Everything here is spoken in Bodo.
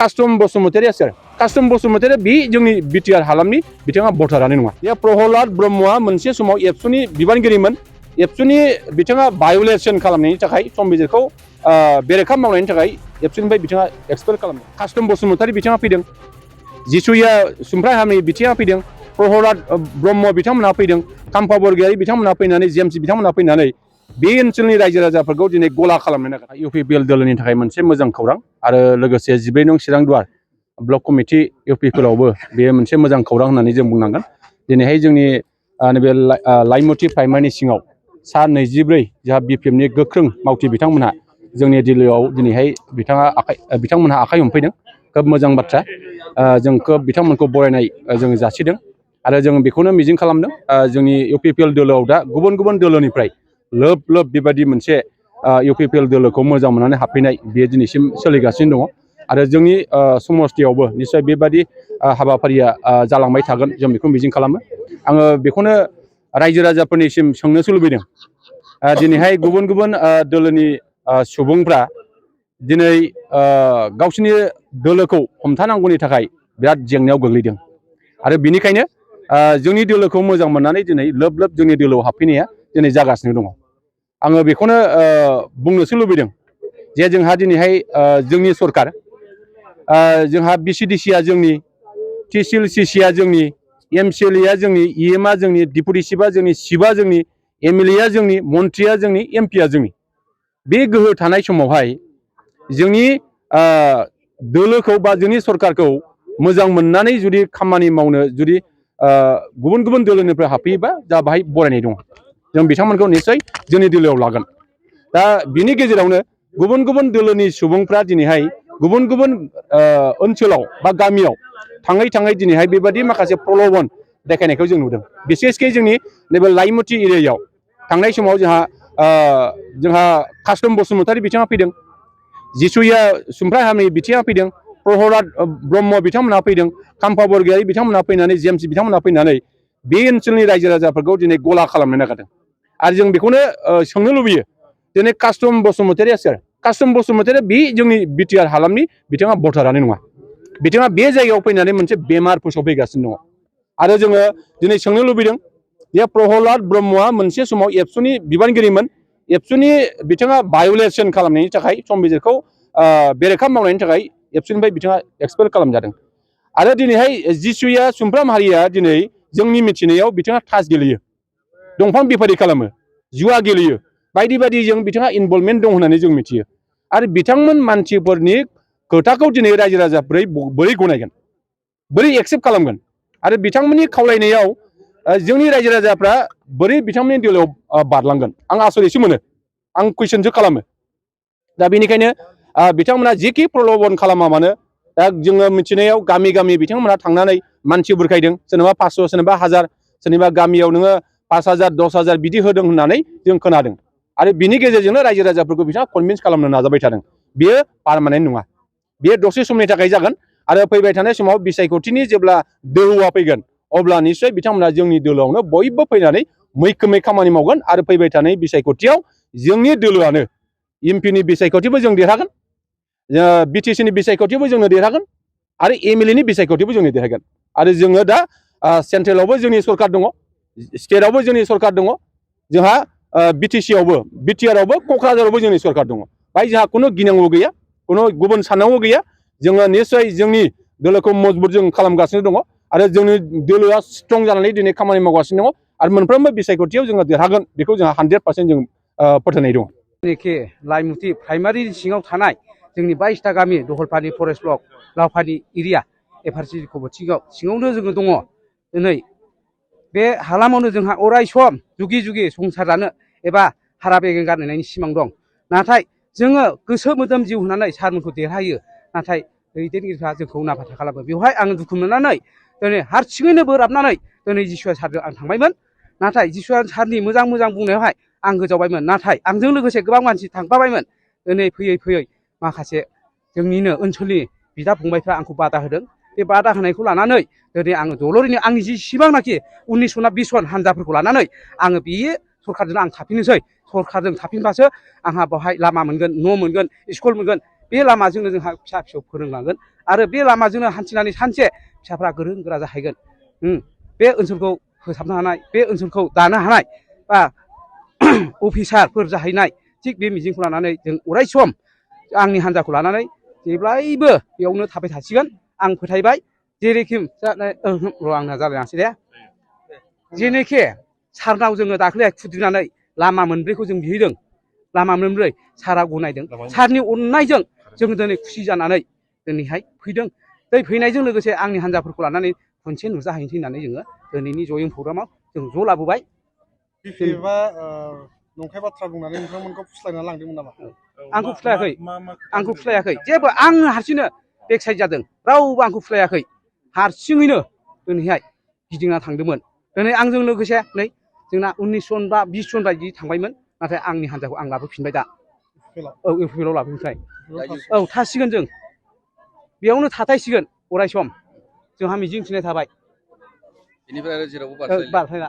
कास्टम बसुमतारी सर कास्टम बसुमतारी बे जोंनि बिटिआर हालामनि बिथाङा भटारानो नङा बे प्रहलाद ब्रह्मआ मोनसे समाव एबसुनि बिबानगिरिमोन एबसुनि बिथाङा भायलेसन खालामनायनि थाखाय संबिजिरखौ बेरेखा मावनायनि थाखाय एबसुनिफ्राय बिथाङा एक्सपेल खालामदों कास्टम बसुमतारी बिथाङा फैदों जिसुया सुमफ्राय हामि बिथाङा फैदों प्रहलाद ब्रह्म बिथांमोनहा फैदों काम्फा बरगयारि बिथांमोनहा फैनानै जेम्स बिथांमोनहा फैनानै बे ओनसोलनि रायजो राजाफोरखौ दिनै गला खालामनो नागिरदों इउपिपिएल दोलोनि थाखाय मोनसे मोजां खौरां आरो लोगोसे 12 नं चिरां दुवार ब्लक कमिटि इउपिपिएलआवबो बेयो मोनसे मोजां खौरां होननानै जों बुंनांगोन दिनैहाय जोंनि नैबे लाइमुथि प्राइमारिनि सिङाव सा 24 जोंहा बिपिएफनि गोख्रों मावथि बिथांमोनहा जोंनि दिल्लीयाव दिनैहाय बिथांमोनहा आखाइ हमफैदों खोब मोजां बाथ्रा जों खोब बिथांमोनखौ बरायनाय जों जासिदों आरो जों बेखौनो मिजिं खालामदों जोंनि इउपिपिएल दोलोआव दा गुबुन गुबुन दोलोनिफ्राय लोब लोब बेबायदि मोनसे इउपिपिएल दोलोखौ मोजां मोननानै हाबफैनाय बेयो दिनैसिम सोलिगासिनो दङ आरो जोंनि समस्थियावबो निश्चय बेबायदि हाबाफारिया जालांबाय थागोन जों बेखौ मिजिं खालामो आङो बेखौनो रायजो राजाफोरनिसिम सोंनोसो लुबैदों दिनैहाय गुबुन गुबुन दोलोनि सुबुंफ्रा दिनै गावसिनि दोलोखौ हमथानांगौनि थाखाय बिराद जेंनायाव गोग्लैदों आरो बिनिखायनो जोंनि दोलोखौ मोजां मोननानै दिनै लोब लोब जोंनि दोलोआव हाबफैनाया दिनै जागासिनो दङ आङो बेखौनो बुंनोसो लुबैदों जे जोंहा दिनैहाय जोंनि सरकार जोंहा बिसिडिसिआ जोंनि टिसिएलसिसिआ जोंनि एमसिएलएआ जोंनि इएमआ जोंनि डिपुटि चिफआ जोंनि चिफआ जोंनि एमएलएआ जोंनि मन्थ्रिया जोंनि एमपिआ जोंनि बे गोहो थानाय समावहाय जोंनि दोलोखौ बा जोंनि सरकारखौ मोजां मोननानै जुदि खामानि मावनो जुदि गुबुन गुबुन दोलोनिफ्राय हाबफैयोबा दा बाहाय बरायनाय दङ जों बिथांमोनखौ निश्चय जोंनि दोलोआव लागोन दा बिनि गेजेरावनो गुबुन गुबुन दोलोनि सुबुंफ्रा दिनैहाय गुबुन गुबुन ओनसोलाव बा गामियाव थाङै थाङै दिनैहाय बेबायदि माखासे प्रलोभन देखायनायखौ जों नुदों बिसेसकै जोंनि नैबे लाइमुथि एरियायाव थांनाय समाव जोंहा कास्टम बसुमतारी बिथाङा फैदों जिसुया सुमफ्राय हामि बिथाङा फैदों प्रहलाद ब्रह्म बिथांमोनहा फैदों काम्फा बरगयारि बिथांमोनहा फैनानै जेम्स बिथांमोनहा फैनानै बे ओनसोलनि रायजो राजाफोरखौ दिनै गला खालामनो नागिरदों आरो जों बेखौनो सोंनो लुबैयो दिनै कास्टम बसुमतारी सर कास्टम बसुमतारी बे जोंनि बिटिआर हालामनि बिथाङा भटारानो नङा बिथाङा बे जायगायाव फैनानै मोनसे बेमार फोसावफैगासिनो दङ आरो जोङो दिनै सोंनो लुबैदों जे प्रहलाद ब्रह्मआ मोनसे समाव एबसुनि बिबानगिरिमोन एबसुनि बिथाङा भायलेसन खालामनायनि थाखाय संबिजिरखौ बेरेखा मावनायनि थाखाय एबसुनिफ्राय बिथाङा एक्सपेल खालामजादों आरो दिनैहाय जिसुया सुमफ्राम हारिया दिनै जोंनि मिथिनायाव बिथाङा थास गेलेयो दंफां बेफारि खालामो जुवा गेलेयो बायदि बायदिजों बिथाङा इनभल्भमेन्ट दं होननानै जों मिथियो आरो बिथांमोन मानसिफोरनि खोथाखौ दिनै रायजो राजाफोरा बोरै गनायगोन बोरै एक्सेप्ट खालामगोन आरो बिथांमोननि खावलायनायाव जोंनि रायजो राजाफ्रा बोरै बिथांमोननि दोलोआव बारलांगोन आं आसरितसो मोनो आं कुइसनसो खालामो दा बेनिखायनो बिथांमोना जिखि प्रलोभन खालामा मानो दा जोङो मिथिनायाव गामि गामि बिथांमोना थांनानै मानसि बुरखायदों सोरनोबा 500 सोरनोबा 1000 सोरनिबा गामियाव नोङो 5000 10000 बिदि होदों होननानै जों खोनादों आरो बिनि गेजेरजोंनो रायजो राजाफोरखौ बिथाङा कनभिन्स खालामनो नाजाबाय थादों बेयो पार्मानेन्ट नङा बेयो दसे समनि थाखाय जागोन आरो फैबाय थानाय समाव बिसायख'थिनि जेब्ला दोहौआ फैगोन अब्ला निश्चय बिथांमोना जोंनि दोलोआवनो बयबो फैनानै मैखोमै खामानि मावगोन आरो फैबाय थानाय बिसायख'थियाव जोंनि दोलोआनो एमपिनि बिसायख'थिबो जों देरहागोन बिटिसिनि बिसायख'थिबो जोंनो देरहागोन आरो एमएलएनि बिसायख'थिबो जोंनो देरहागोन आरो जोङो दा सेन्ट्रेलावबो जोंनि सरकार दङ स्टेटआवबो जोंनि सरकार दङ जोंहा बिटिसिआवबो बिटिआरआवबो क'क्राझारावबो जोंनि सरकार दङ बाय जोंहा खुनु गिनांगौ गैया खुनु गुबुन साननांगौ गैया जोङो निश्चय जोंनि दोलोखौ मजबुत जों खालामगासिनो दङ आरो जोंनि दोलोआ स्ट्रं जानानै दिनै खामानि मावगासिनो दङ आरो मोनफ्रोमबो बिसायख'थियाव जोङो देरहागोन बेखौ जोंहा 100% जों फोथायनाय दङ जेखि लाइमुथि प्राइमारि सिङाव थानाय जोंनि 22टा गामि दहलपानि फरेस्ट ब्लक लावपानि एरिया एफआरसि सिङावनो जोङो दङ दिनै बे हालामावनो जोंहा अराय सम जुगि जुगि संसार जानो एबा हारा बेगें गारनायनि सिमां दं नाथाय जोङो गोसो मोदोम जिउ होनानै सारमोनखौ देरहायो नाथाय दैदेनगिरिफ्रा जोंखौ नाफाथा खालामो बेवहाय आं दुखु मोननानै दिनै हारसिङैनो बोराबनानै दिनै जिसुआ सारजों आं थांबायमोन नाथाय जिसुआ सारनि मोजां मोजां बुंनायावहाय आं गोजावबायमोन नाथाय आंजों लोगोसे गोबां मानसि थांफाबायमोन दिनै फैयै फैयै माखासे जोंनिनो ओनसोलनि बिदा फंबायफ्रा आंखौ बादा होदों बे बादा होनायखौ लानानै दिनै आङो दलरैनो आंनि जेसेबांनाखि 19 ना 20 जन हानजाफोरखौ लानानै आङो बे सरकारजों आं थाफिननोसै सरकारजों थाफिनबासो आंहा बेवहाय लामा मोनगोन न' मोनगोन स्कुल मोनगोन बे लामाजोंनो जोंहा फिसा फिसौ फोरोंलांगोन आरो बे लामाजोंनो हान्थिनानै सानसे फिसाफ्रा गोरों गोरा जाहैगोन बे ओनसोलखौ फोसाबनो हानाय बे ओनसोलखौ दानो हानाय बा अफिसारफोर जाहैनाय थिग बे मिजिंखौ लानानै जों अराय सम आंनि हान्जाखौ लानानै जेब्लायबो बेयावनो थाबाय थासिगोन आं फोथायबाय जेरैखिम र' आंना जालायलांसै दे जेनोखि सारनाव जोङो दाख्लै खुद्रिनानै लामा मोनब्रैखौ जों बिहैदों लामा मोनब्रै सारा गनायदों सारनि अननायजों जों दिनै खुसि जानानै दिनैहाय फैदों दै फैनायजों लोगोसे आंनि हान्जाफोरखौ लानानै खनसे नुजाहैनोसै होननानै जोङो दिनैनि जयिं प्रग्रामाव जों ज' लाबोबाय बिफा नंखाय बाथ्रा बुंनानै नोंथांमोनखौ फुस्लायनानै लांदोंमोन नामा आंखौ फुस्लायाखै जेबो आं हारसिंनो बेकसाइड जादों रावबो आंखौ फुस्लायाखै हारसिङैनो दिनैहाय गिदिंना थांदोंमोन दिनै आंजों लोगोसे नै जोंना 19 जन बा 20 जन बायदि थांबायमोन नाथाय आंनि हान्जाखौ आं लाबोफिनबाय दा औ एप्रिलाव लाबोफिनबाय औ थासिगोन जों बेयावनो थाथायसिगोन अराय सम जोंहा मिजिं थिनाय थाबाय बेनिफ्राय आरो जेरावबो बारस्लायला